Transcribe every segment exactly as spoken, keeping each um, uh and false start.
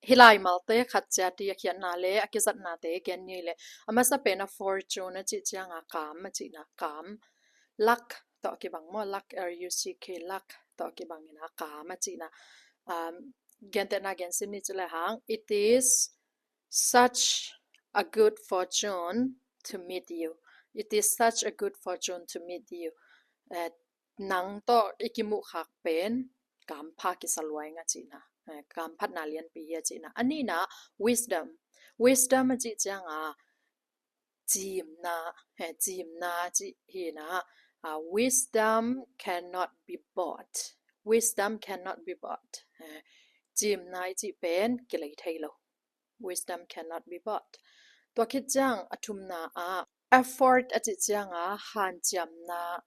Hih laimalte khat ciat i a khiatna le a kizatnate gen ni le, a masa pen a fortune a cih cianga kam a cihna, kam, luck tawh kibang maw, luck, L U C K, luck tawh kibang ina kam a cihna. Um, gentehna gen sim ni ci le hang, it is such a good fortune to meet you. It is such a good fortune to meet you. Eh, nang tawh i kimuh khak pen kampha kisa luai ing a cihna. Eh, kamphatna lianpi hi a cihna. A nihna, wisdom. Wisdom a cih cianga cimna, eh, cimna cih hina. Ah, wisdom cannot be bought. Wisdom cannot be bought. Eh, cimna i cih pen kilei thei lo. Wisdom cannot be bought. Tua khit ciang a thumna ah, effort a cih cianga hanciamna,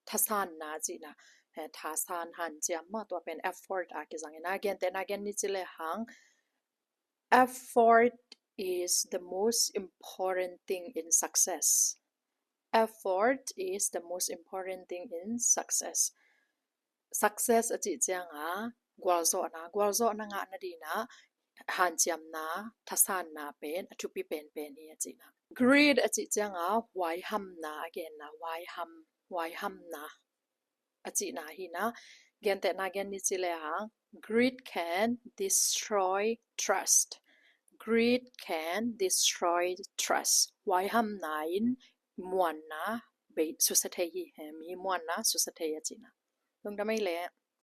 thasanna cihna. Eh, thasan, hanciam maw, tua pen effort a kizang ina. Gentehna gen ni ci le hang, effort is the most important thing in success. Effort is the most important thing in success. Success a cih cianga gualzawhna, gualzawhna ngahna dina hanciamna, thasanna pen a thupi penpen hi a cihna. Greed a cih cianga huaihamna a genna, huaiham, huaihamna a cihna hina. Gentehna gen ni ci le hang, greed can destroy trust. Greed can destroy trust. Huaihamna in muanna bei susa thei hi, eh, mi muanna susa thei a cihna. Lungdam ei le.